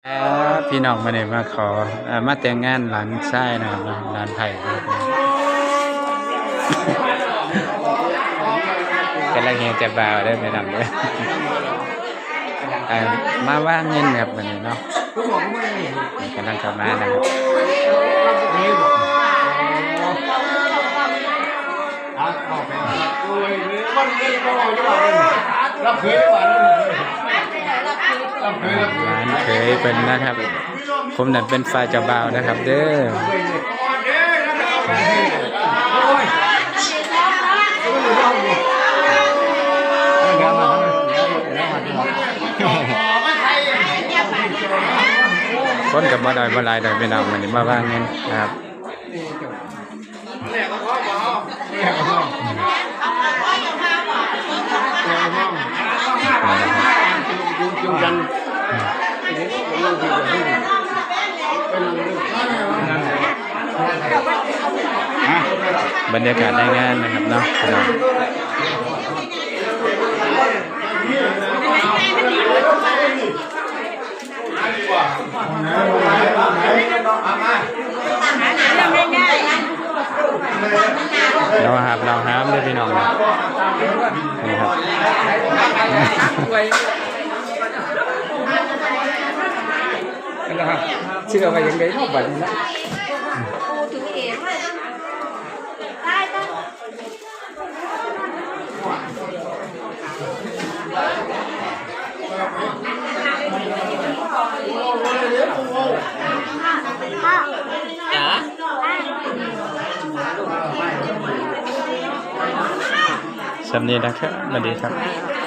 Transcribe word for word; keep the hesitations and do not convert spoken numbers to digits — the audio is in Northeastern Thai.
ครับ พี่น้องมาเนี่ยมาขอ เอ่อ มาแต่งงานหลานชายนะครับเนาะ หลานไผ่นะครับ กำลังเฮเจ้าบ่าวเด้อพี่น้องเด้อ เอ่อ มาวางเงินครับวันนี้เนาะ กำลังเข้ามานะครับ รับเขยหวานเลย รับเขย รับเขย รับเขย หลานเขยเป็นนะครับ ผมนั่นเป็นฝ่ายเจ้าบ่าวนะครับเด้อ คนกับบ่ได้บ่หลายดอกพี่น้อง มันนี้มาว่างเงินนะครับ บรรยากาศในงานนะครับเนาะพี่น้อง เราหาบเราหามเด้อพี่น้องนะ นี่ครับ เชื่อว่ายังไงเนาะบัดนี้นะ สำเนียงนะครับ สวัสดีครับ